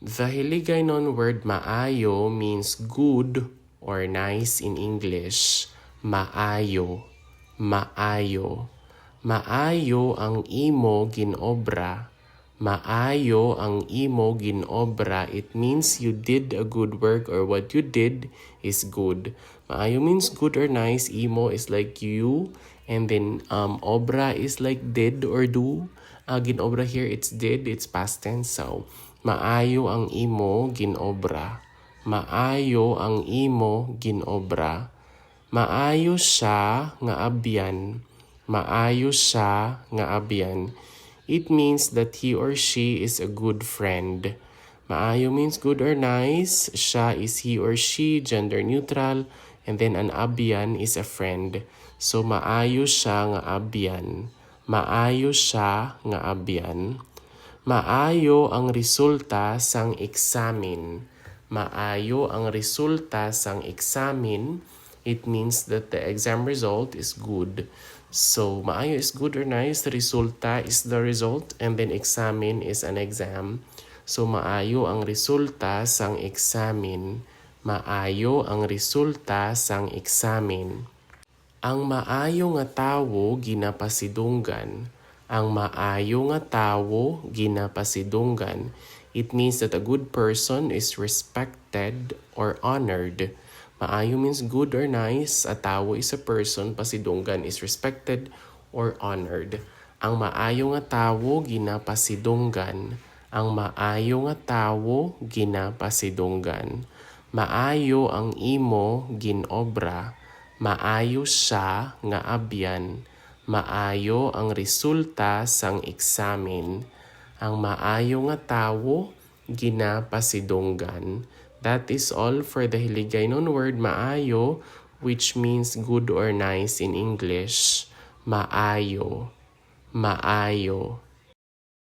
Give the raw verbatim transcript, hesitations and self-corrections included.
The Hiligaynon word maayo means good or nice in English. Maayo. Maayo. Maayo ang imo ginobra. Maayo ang imo ginobra. It means you did a good work or what you did is good. Maayo means good or nice. Imo is like you. And then um, obra is like did or do. Uh, ginobra here, it's did. It's past tense. So, maayo ang imo ginobra. Maayo ang imo ginobra. Maayo siya nga abyan. Maayo siya nga abyan. It means that he or she is a good friend. Maayo means good or nice. Siya is he or she, gender neutral. And then an abyan is a friend. So, maayo siya nga abyan. Maayo siya nga abyan. Maayo ang resulta sang eksamin. Maayo ang resulta sang eksamin. It means that the exam result is good. So, maayo is good or nice. Resulta is the result, and then eksamin is an exam. So, maayo ang resulta sang eksamin. Maayo ang resulta sang eksamin. Ang maayo nga tawo ginapasidunggan. Ang maayo nga tawo ginapasidunggan. It means that a good person is respected or honored. Maayo means good or nice. A tawo is a person. Pasidunggan is respected or honored. Ang maayo nga tawo ginapasidunggan. Ang maayo nga tawo ginapasidunggan. Maayo ang imo ginobra. Maayo siya nga abyan. Maayo ang resulta sang eksamin. Ang maayo nga tawo ginapasidunggan. That is all for the Hiligaynon word maayo, which means good or nice in English. Maayo. Maayo.